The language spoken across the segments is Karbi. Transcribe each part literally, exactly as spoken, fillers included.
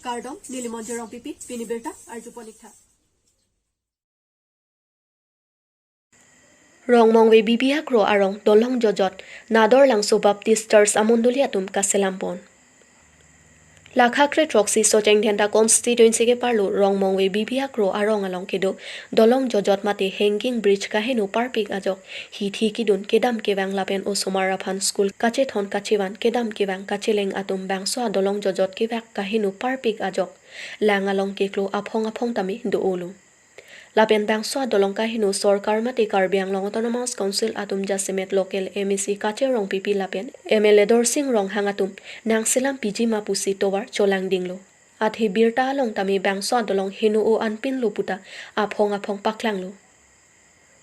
Kardom, neli Monjir Rongpipi, pini birta arjupon ik tha. Rongmongve B B Agro arong dolong jojot, Nador Langso Baptist Church amondoli atum kaselam pon. Lakha kre throksi Socheng Dhenta constituency keparlo Rongmongve B B Agro arong along kedo dolong jojot mate hanging bridge kaheno parpik ajok hithi kidun kedam kevang lapen osomar aphan school kachethon kachevan kedam kevang kacheleng atum bangso adolong jojot kevak kaheno parpik ajok lang along keklo aphong aphong tame do-olo. Lapen bangso adolong kaheno sorkar mate Karbi Anglong Autonomous Council atum jasemet local M A C Kache Rongpipi lapen M L A Dorsing Ronghang atum nangselam piji ma pusi tovar cholangdinglo. Athe birta along tame bangso adolong heno-o anpinlo puta aphong aphong paklanglo.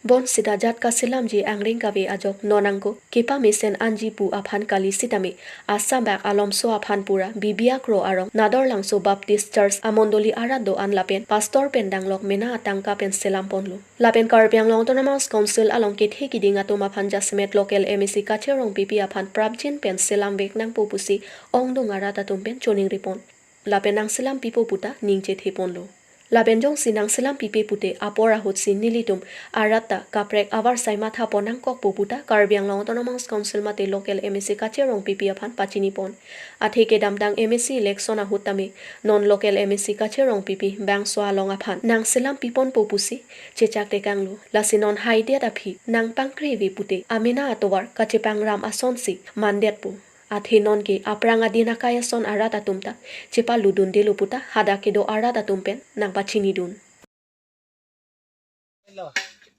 Bonsita jat kaselamji angring kave ajok non angko kepamesen anji pu aphan kali sitame asambak alomso aphan pura B B Agro arong Nador Langso Baptist Church amondoli arat do-an lapen pastor pen danglok mena atangka pen selam ponlo. Lapen Karbi Anglong Autonomous Council along kethe kiding atum aphan jasemet local M A C Kache Rongpipi aphan prapjin pen selam vek nangpo pusi ongdung arat atum pen choningri pon. Lapen nangselam pipo puta ning chethe ponlo. Lapen jongsi nangselam pipe pute apor ahutsi nelitum arat ta kaprek avarsai matha pon nangkokpo puta Karbi Anglong Autonomous Council mate local M A C Kache Rongpipi aphan pachini pon. Athe kedamtang M A C election ahut tame non local M A C Kache Rongpipi bangso along aphan nangselam piponpo pusi chechak tekanglo. Lasi non haidet aphi nangpangkre ve pute amena atovar kachepangram asonsi mandetpo. Athe non ke aphrang adin akai ason arat atum ta chepaludundelo puta hadak kedo arat atum pen nangpachinidun.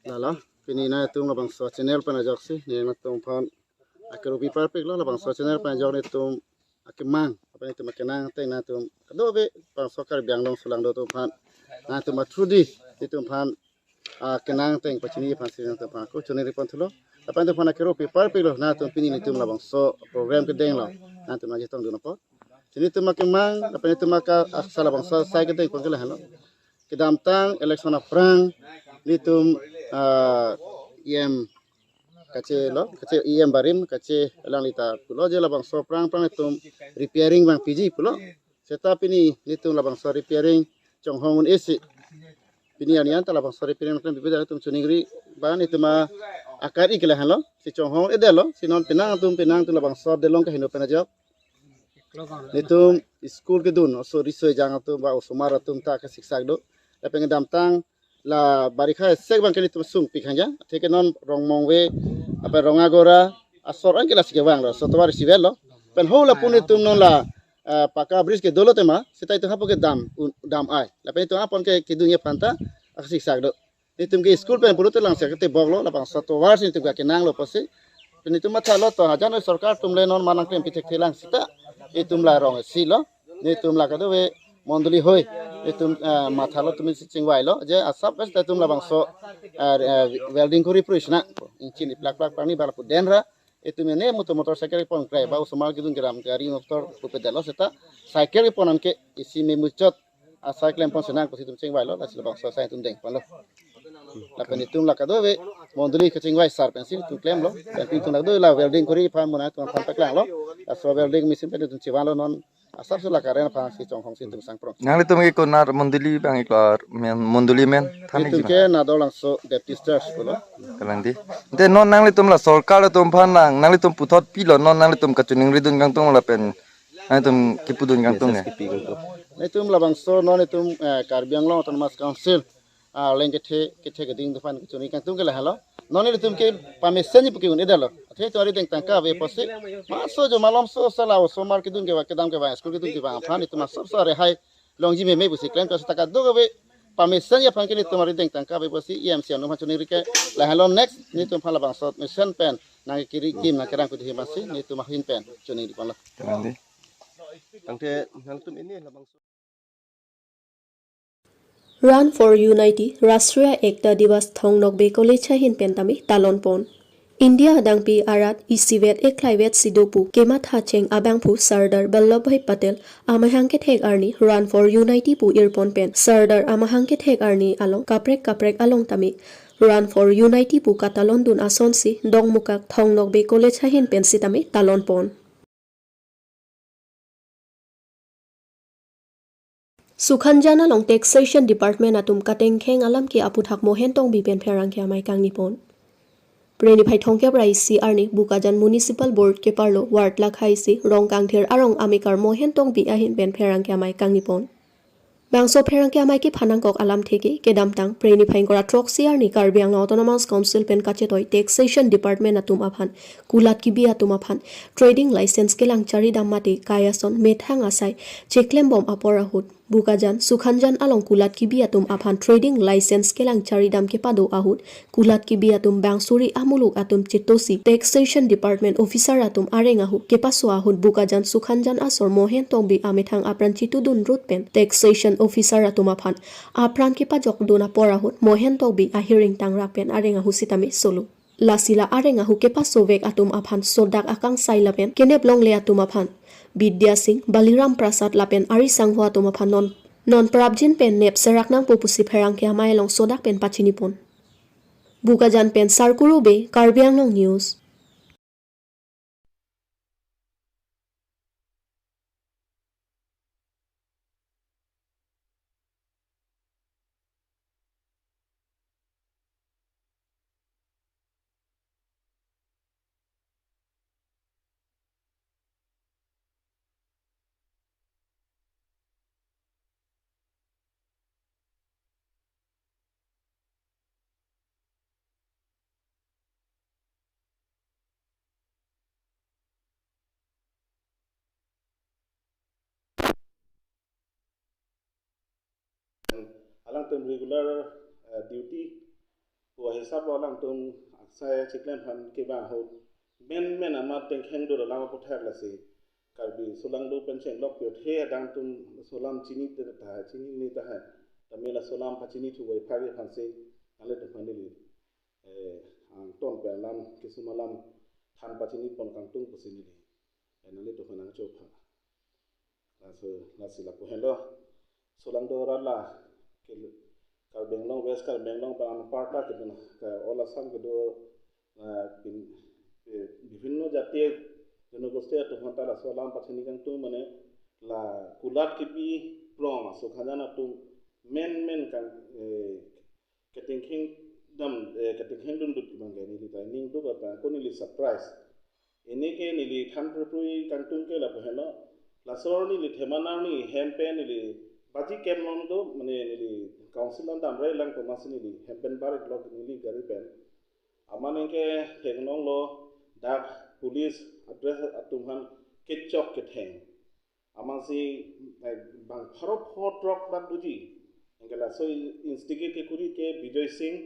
Lalo, pini nangtum labangso channel pen ajoksi nangtum aphan akeropi parpiklo, labangso channel pen ajok nangtum akemang, apa nangtum akenang ateng nangtum kadokave bangso Karbi Anglong sulangdo atum aphan nangtum athudi nangtum aphan akenang ateng pachini aphansi nangtum aphan ako choningri pon thulo. Lapen nangtum aphan akeropi parpiklo, nangtum pini nangtum labangso program kedenglo, nangtum nangchetongdun apot. Pini nangtum akemang, lapen nangtum aka aksa labangso asai kedeng pon ke lahenlo. Kedamtang election aphrang nangtum, ah, E M Kache lo, Kache E M Barim, Kache alangli ta pulo je labangso aphrang aphrang nangtum repairing abang piji pulo. Seta pini nangtum labangso repairing chonghong un-esi. Pini arni an ta labangso repairing nangtum bibida nangtum choningri abang nangtum a akar ik lahenlo, si chonghong un-edetlo, si non penang atum penang atum labangso adolong kaheno pen ajok nangtum school kedun, oso riso ejang atum ba osomar atum ta kasiksak do. Lapen kedamtang la barikha esek abang ke nangtum sungpik hanja. Athe ke non Rongmongve, apa Rongagora asor an ke lasi kevanglo, so tovar isivetlo. Pen ho lapu nangtum non la, ah, paka bridge ke dolo tema, seta itum hapu ke dam, un-, dam ai. Lapen itum apon ke kedun aphan ta kasiksak do. Nangtum ke school pen pulote langse kete boklo, labangso tovar si nangtum ke kenanglo pusi. Nangtum mathalo to, hajan sorkar atum le non manang klem pithekthe lang seta itum la rong isi lo, nangtum la kadokave mondoli hoi, nangtum, eh, mathalo atum si chingvailo, je asap bes ta itum labangso, eh, eh, welding kori pruis na, ingchin iplak plak pani bala pu denra, itum ne motor motorcycle pon krai ba osomar kedun kedam gari motor pupedetlo seta cycle pon anke isi memuchot asai klem pon senang pusi itum chingvailo, lasi labangso asai itum deng ponlo. Lapen itum la kadokave mondoli kachingvai sar pensi itum klemlo, lapen itum la kadokave la welding kori aphan mona itum aphan paklanglo. Laso welding machine pen itum chivanlo non asapso la current aphansi chonghongsi itum sangprong. Nanglitum ke konar mondoli abang iklo, men mondoli men than itum ikji ke ma? Nador Langso Baptist Church pulo. Kalang di. Ante non nanglitum la sorkar atum aphan nang, nanglitum puthot pilo, non nanglitum kachoningridun kangtung lapen nangtum kipudun kangtung ne? Nangtum labangso non itum, eh, Karbi Anglong Autonomous Council, ah, leng kethe, kethe keding atum aphan kachoningri kangtung ke lahenlo. Non itum ke pamesen ji puke un-edetlo. Athe itum arideng tangka ave pusi, maso jo malomso sala osomar kedun kevang kedam kevang school kedun kevang aphan itum asapso rehai longji meme pusi klem, to seta kadokave pamesen ji aphan ke nangtum arideng tangka ave pusi E M C anung aphan choningri ke lahenlo. Next nangtum aphan labangso mesen pen nangkiri kim nangkerang kudi himasi nangtum ahin pen choningri ponlo. Tangte nangtum ini labangso Run for Unity Rashtriya Ekta Diwas Thong Nokbe College ahin pen tame talon pon. India adangpi arat isivet eklaivet si do pu kematha cheng abangphu Sardar Vallabhbhai Patel amahang kethek arni Run for Unity pu irpon pen Sardar amahang kethek arni along kaprek kaprek along tame Run for Unity pu katalondun asonsi Dongmukak Thong Nokbe College ahin pen sitame talon pon. Sukhanjan along Taxation Department atum katengkheng alam ke aputhak Mohen Tongbi pen pherangke amei kangni pon. Preniphai thomkep ra isi arni Bokajan Municipal Board keparlo ward lakha isi Rongkangthir arong amekar Mohen Tongbi ahin pen pherangke amei kangni pon. Bangso pherangke amei kephan nangkok alamthe ke kedamtang Preniphai ingkoi ra throksi arni Karbi Anglong Autonomous Council pen kachetoi Taxation Department atum aphan kulat kebi atum aphan trading license kelang charidam mate kai ason methang asai cheklembom apor ahut Bokajan, Sukhanjan along kulat kebi atum aphan trading license kelang charidam kepado ahut kulat kebi atum bang suri amuluk atum chetosi Taxation Department officer atum areng ahu kepaso ahut Bokajan Sukhanjan asor Mohen Tongbi amethang apran chitudun rut pen Taxation officer atum aphan apran kepajokdun apor ahut Mohen Tongbi ahiring tangrak pen areng ahu sitame solo. Lasi la areng ahu kepasovek atum aphan sodak akangsai lapen kenep longle atum aphan Bidya Singh, Baliram Prasad lapen ari sangho atum aphan non non prapjin pen nep serak nangpo pusi pherangke amei along sodak pen pachini pon. Bokajan pen Sarkuru Bey, Karbi Anglong News. Alangtum regular, eh, duty pu ahisap lo alangtum aksai chiklem aphan kevang ahut menmen amat tengkheng dur alam aputhak lasi Karbi solangdo pen chenglok pirthe adang atum laso alam chini tahai, chinine tahai. Tame laso alam pachini thuvai phagi aphansi nanglitum aphan neli, eh, angton pen alam kesung alam than pachini pon kangtung pusi neli, eh, nanglitum aphan nangchopha. Laso, lasi lapu henlo. Solangdo arat la ke Karbi Anglong, West Karbi Anglong bang anparta ke bang ke all Assam kedo, ah, bin, eh, bibhinno jati janogosti atum aphanta laso alam pachini kangtung mane la kulat kebi prong aso khajan atum menmen kang, eh, ketengkheng dam, eh, ketengkheng dundut kemang ke neli ta ning duk apa ko neli surprise. Ini ke neli than purpui kangtung ke lapu henlo. Laso arni neli theman arni hem pen neli baji kem long do mane neli council an damrai lang komas neli hem pen barik lok neli gari pen. Aman ke theklong lo dak police address atum aphan kechok ketheng. Amatsi, eh, bang pharo pho throk bak doji. Anke laso instigate kekuri ke Bijoy Singh.